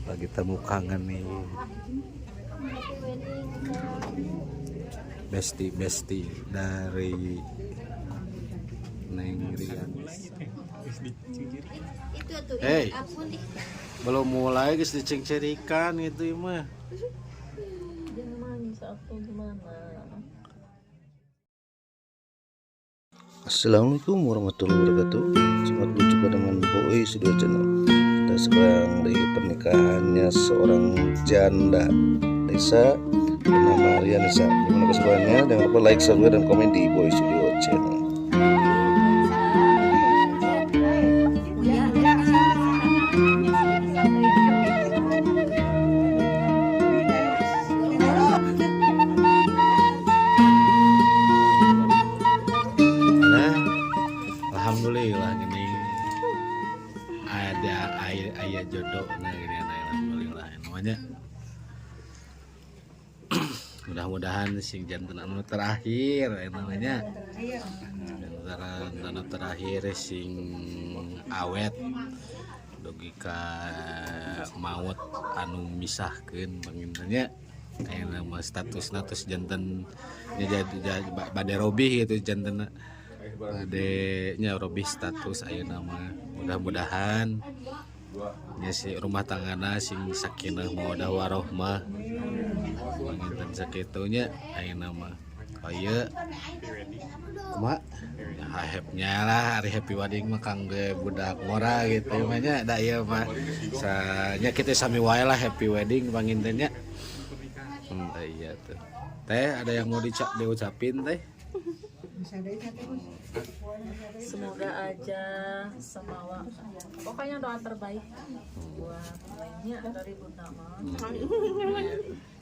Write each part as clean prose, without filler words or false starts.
Lagi temu kangen nih. Besti besti dari Neng Rian. Hey, belum mulai guys diceng-cerikan gitu mah. Jangan nangis atau gimana? Assalamualaikum warahmatullahi wabarakatuh. Selamat berjumpa dengan Boy Studio Channel. Kita sekarang di pernikahannya seorang janda desa bernama Rianisa. Gimana keseruannya? Jangan lupa like, subscribe, dan komen di Boy Studio Channel. Nah, alhamdulillah gini ada ayah jodoh, nah gini, nah, alhamdulillah namanya mudah-mudahan sing janten anu terakhir namanya janten anu terakhir sing awet dugi ka maut anu misahkeun panginten nya. Kayak nama status status janten nya jadi bade robih gitu, janten bade nya robih status ayeuna mah. Mudah-mudahan nya si rumah tanggana sing sakinah mawadah warohmah panginten sakitu nya ayeuna mah. Oh iya, kumaha nya lah hari happy wedding mah kangge budak ngora gitu mah nya, da ieu mah nya kita sami wae lah happy wedding panginten nya. Iya tuh. Teh, ada yang mau diucapin teh? Semoga aja semawa. Pokoknya doa terbaik buat lainnya dari Bunda mah.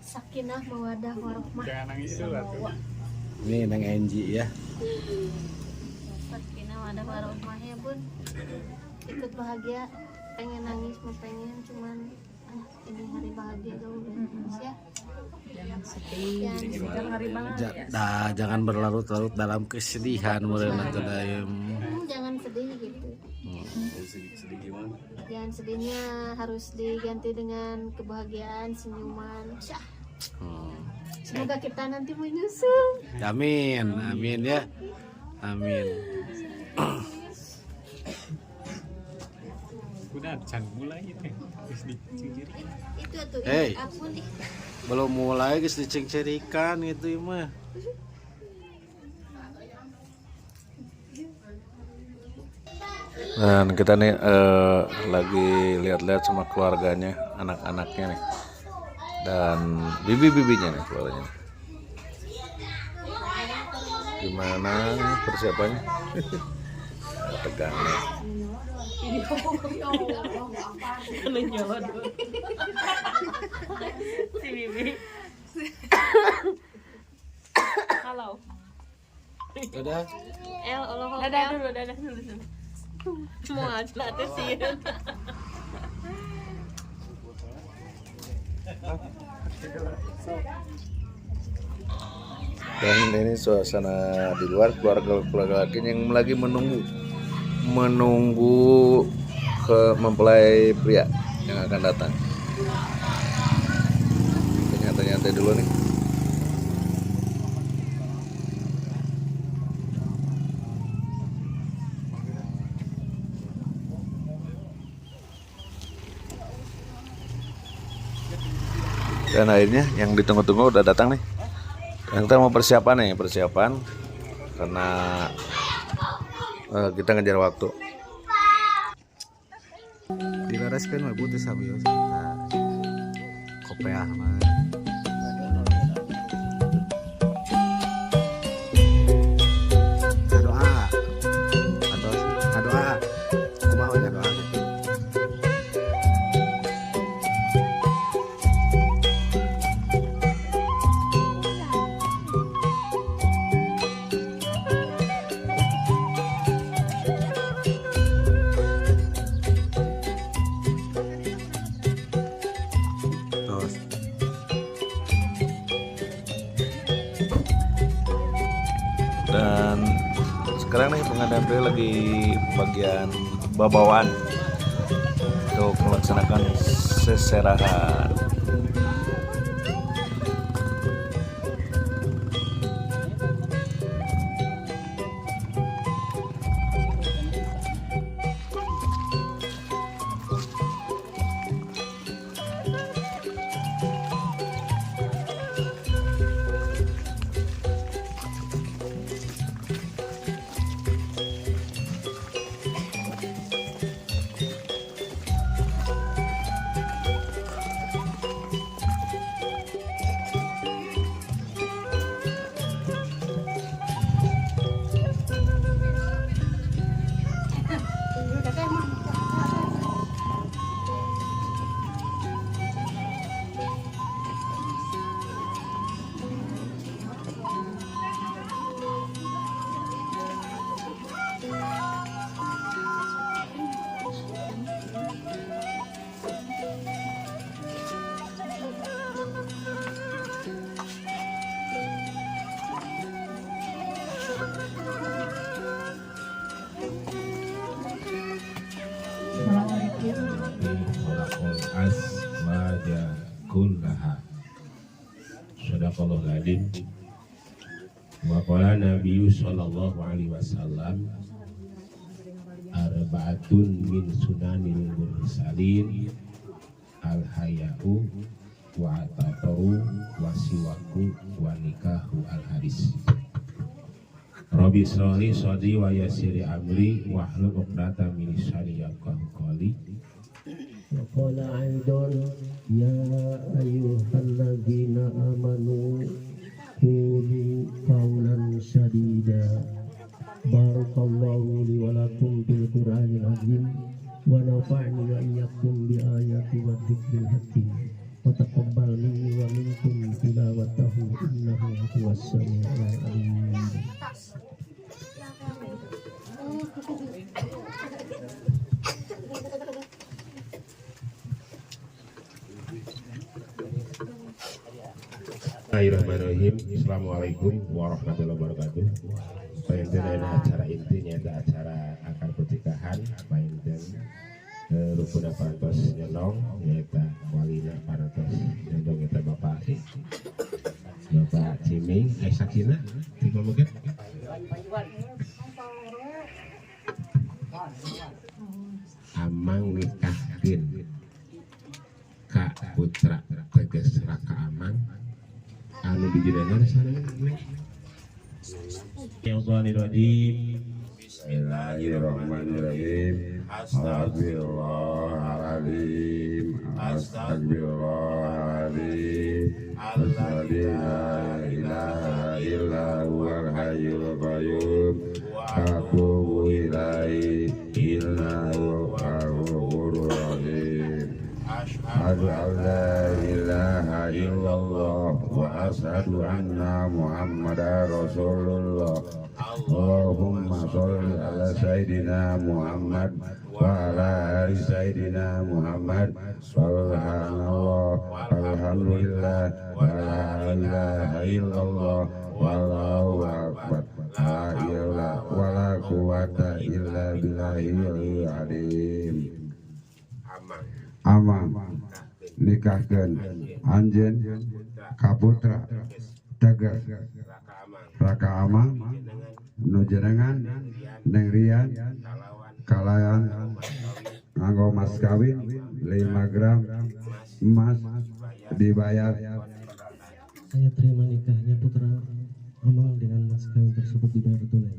Sakinah mawadah warohmah. Ini Neng Angie ya. Sakinah mawadah warohmah ya Bun. Ikut bahagia, pengen nangis mau pengen, cuman ini hari bahagia dong ya. Jangan sedih. Ini kan hari bahagia. Nah, jangan berlarut-larut dalam kesedihan meureun atuh da. Jangan sedih gitu. Jangan sedihnya harus diganti dengan kebahagiaan, senyuman. Syah. Semoga kita nanti menyusul. Amin, amin ya. Amin. Udah can mulai itu Itu tuh. Hey. Ampun ih. Belum mulai guys diceng-cerikan gitu mah. Dan kita nih lagi lihat-lihat sama keluarganya, anak-anaknya nih, dan bibi-bibinya nih keluarganya. Gimana nih persiapannya? Tegang nih. Si Bibi. Halo. Udah. El, Allah. Dadah dulu, dadah dulu. Mau aja tuh sih. Dan ini suasana di luar, keluarga-keluarga laki yang lagi menunggu ke mempelai pria yang akan datang. Kita nyantai-nyantai dulu nih. Dan akhirnya yang ditunggu-tunggu udah datang nih. Dan kita mau persiapan nih, persiapan karena kita ngejar waktu. Dilaraskeun mah bu teh sabios. Nah, kopeah mah. Ngadoa. Atau ngadoa. Kumaha we ngadoa? Terus. Dan sekarang nih pengantin pria lagi bagian Babawaan untuk melaksanakan seserahan. Khalaqal azwaja kullaha. Shadaqallahul adzim. Wa qala nabiyyu sallallahu alaihi wasallam, arba'atun min sunanil mursalin, al haya'u wa atataru wa siwaku wa nikahu al hadis. Rabbi shrah li sadri wa yassir amri wahlul 'uqdatam min lisani yafqahu qawli. Wa qala aidan ya ayyuhalladzina amanu qulu qawlan sadida. Barakallahu li wa lakum bil Qur'anil azim wa nafa'ni wa iyyakum bi ayati wa dzikril hakim wa taqabbal minni wa minkum tilawatahu innahu huwas samiul alim. Bismillahirrahmanirrahim. Assalamualaikum warahmatullahi wabarakatuh. Painten ada acara intinya, ada acara akad pernikahan. Painten rukuna parantos nyonong, nyaeta walina parantos nyonong, nyaeta Bapak Bapak Ciming, saksina tiga mungkin. Amang nikahkeun ka putra teges raka amang anu dijenengan sareng. Bismillahirrahmanirrahim. Bismillahirrahmanirrahim. Astagfirullahaladzim. Astagfirullahaladzim. Alladzi la ilaha illa huwal hayyul qayyum. Atubu ilaihi innahu ghafurur rahim. Asyhadu an la ilaha illallah wa asyhadu anna Muhammadar Rasulullah. Allahumma sholli ala sayyidina Muhammad wa ala ali sayyidina Muhammad. Subhanallah, alhamdulillah, wa la ilaha illallah, wallahu akbar, la ilaha wa la quwata illa billahil azim. Amang nikahkeun anjeun ka putra tegas raka amang nu jenengan Neng Rian kalayan nganggo mas kawin 5 gram emas dibayar. Saya terima nikahnya putra Amang dengan mas kawin tersebut dibayar tunai.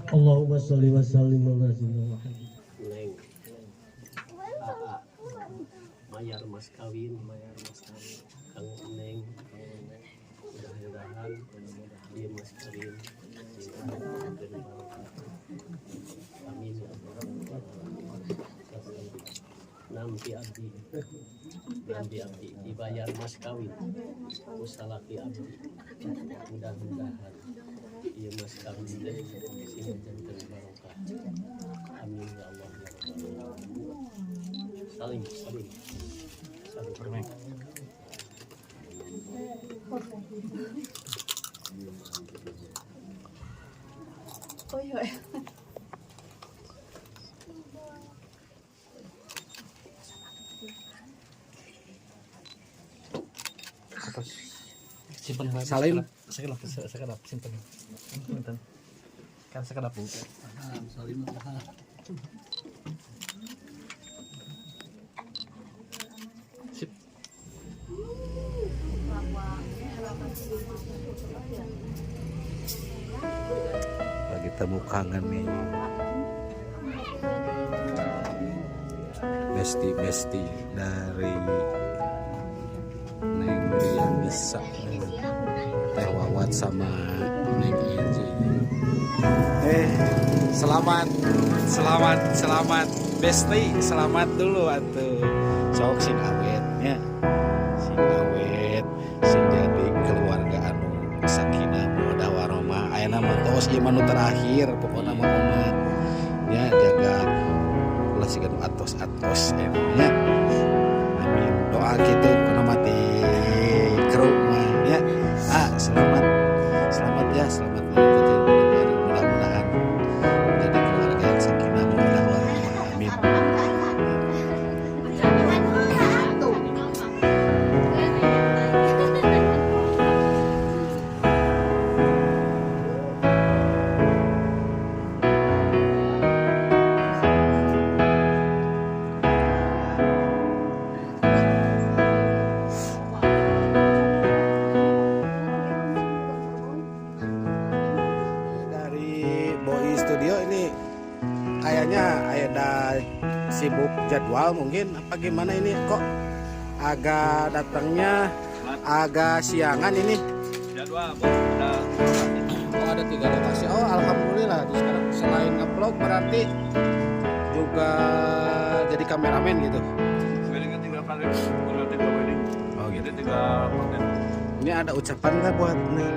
Allahumma sholli wa sallim ala sayyidina Muhammad. Neng Aa bayar mas kawin, bayar mas kawin Kang Neng, mudah-mudahan dia mas kawin. Amin ya Allah. Nampi abdi, nampi abdi dibayar mas kawin usalaki abdi, mudah-mudahan ieu mas kawin teh sing janten barokah. Amin ya Allah ya Rabbal alamin. Saling saling saling. Oh iya. Simpen Salim. Sekedap, sekedap simpen. Simpen. Kan sekedap Bu. Salim. Sip. Lagi temu kangen nih. Besti-besti dari Neng Rianisa, Teh Wawat sama Neng Inji. Selamat, selamat, selamat Besti, selamat dulu atuh. Sok sing awet nya. Sing awet, sing jadi keluarga anu sakinah mawaddah warahmah. Ayeuna mah tos ieu mah nu terakhir pokona mah omat. Nya jaga ulah siga nu atos-atos nya. Amin. Doa kitu pokona mah ti kru mah nya. Ah, selamat. Selamat ya, selamat mengikuti hidup baru. Mudah-mudahan menjadi keluarga yang sakinah mawaddah warahmah. Amin. Dari Boi Studio ini kayaknya ada sibuk jadwal mungkin apa gimana ini kok agak datangnya agak siangan ini. Jadwal, Bos. Ada Oh, ada 3 lokasi. Oh, alhamdulillah. Terus sekarang selain ngevlog berarti juga jadi kameramen gitu. Weddingnya 3 kali, udah 3 wedding. Oh gitu. Jadi 3 konten. Ini ada ucapan nggak buat Neng?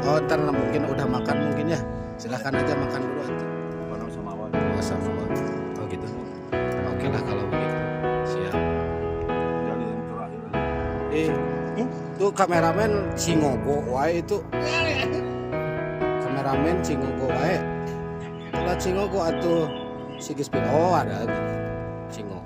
Oh, ntar mungkin udah makan mungkin ya. Silahkan aja makan dulu atuh. Bareng sama awal. Oh, sama awal. Oh gitu. Oke lah kalau begitu. Siap. Jadi yang terakhir. Tuh kameramen Cingogo wae itu. Kameramen Cingogo wae. Itulah Cingogo atuh si Gispin. Oh, ada Cingogo.